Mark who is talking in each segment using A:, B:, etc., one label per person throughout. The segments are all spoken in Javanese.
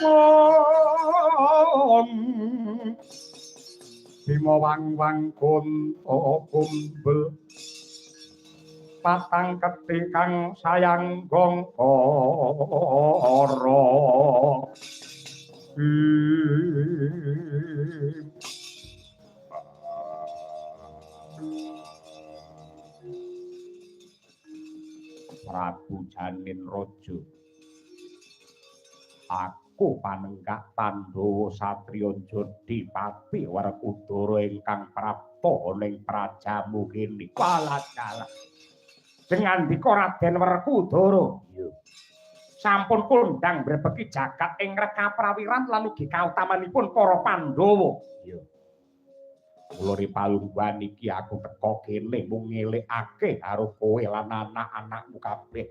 A: Om Bima wang wang kunta kumbel patang kethi kang sayang gongkara. Prabu Janin Raja, aku panenggak Pandhawa satriya Jodhi Pati Werkudara ingkang prapta ning prajamu kene. Walah dalah. Jengandika Raden Werkudara. Iya. Sampun kondhang mbrebeki jagat ing reka prawiran lan ugi kautamanipun para Pandhawa. Iya. Kula ripalungguhan iki aku teka kene mung ngelingake karo kowe lan anak-anakmu kabeh.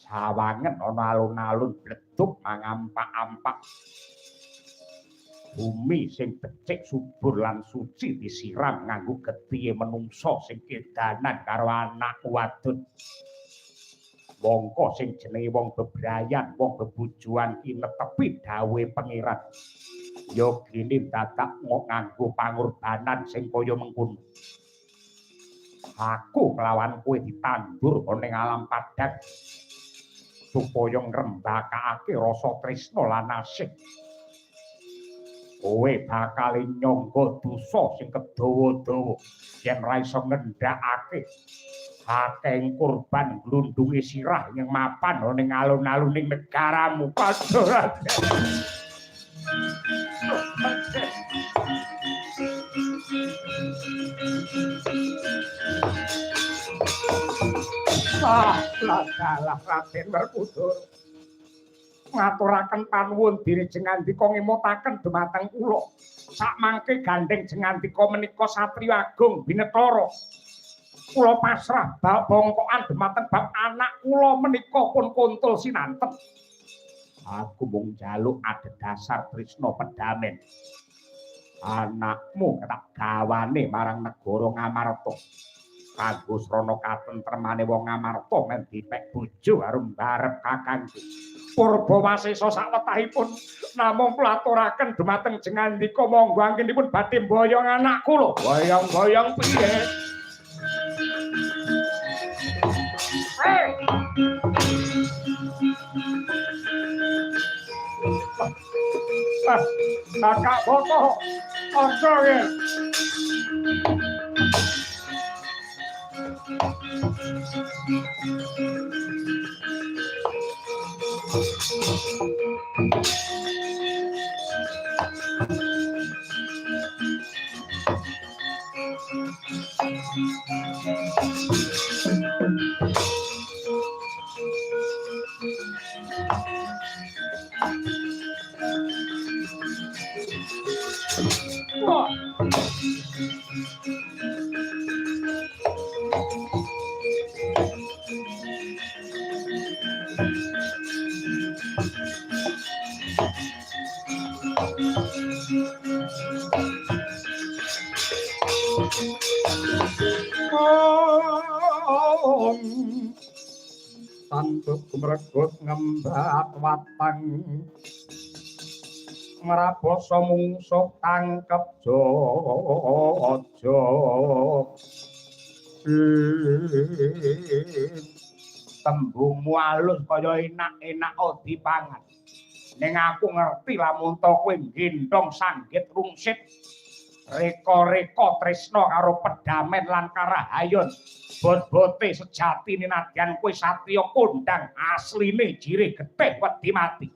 A: Sawangen ana alun-alun bleduk mangampak-ampak. Bumi sing becik subur lan suci disiram nganggo getihe menungsa sing kedanan karo anak wadon. Mongko sing jenenge wong bebrayan, wong bebojoan ki netepi dawuhe Pangeran. Ya gene dadak nganggo pangorbanan sing kaya mengkono. Aku kelawan kowe ditandur ana ning alam padhang supaya ngrembakake rasa tresna lan asih. Kowe bakal nyangga dosa sing kedawa-dawa yen ra iso ngendhakake akeh kurban glundunge sirah ing mapan ana ning alun-aluning negaramu. Padha Ah, dalah Raden Werkudara. Ngaturaken panuwun diri jengandika ngemutaken dumateng kula. Sakmangke gandheng jengandika menika satriya agung binetara. Kula pasrah bongkokan dumateng bab anak kula menika pun kuntul sinanten. Aku mung njaluk adhedhasar tresna pedamen. Anakmu tak gawane marang negara Ngamarta. Kanggo srana katentremane wong Ngamarta men dipek bojo karo mbarep kakangku. Purba wasesa sawetahipun namung kula aturaken dumateng jengandika monggo anggenipun badhe mboyong anak kula. Boyong-boyong piye? Hei. Ah, kakak boko. Aja ya. Wah. Om tanduk gumregut ngembat watang ngrabasa mungsuh tangkep aja. Tembungmu alus kaya enak-enak dipangan. Ning aku ngerti lamun to kowe nggendhong sanggit rungsit reka-reka tresna karo pedamen lan karahayon. Bot-bote sejatine nadyan kowe satriya kondang asline jirih getih wedi mati.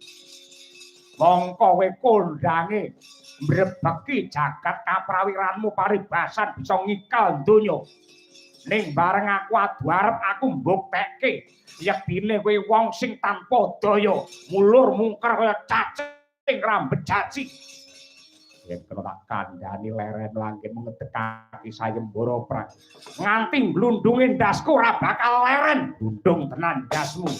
A: Mongko kowe kondange mbrebeki jagat kaprawiranmu paribasan bisa ngikal donya. Ning bareng aku adu arep aku mbuktekke yektine kowe wong sing tanpa daya, mulur mungker kaya cacing rambet jaji. Yen kena tak kandhani leren langge ngedekake sayembara perang. Nganti glundunge ndasku ora bakal leren, glundung tenan ndasmu.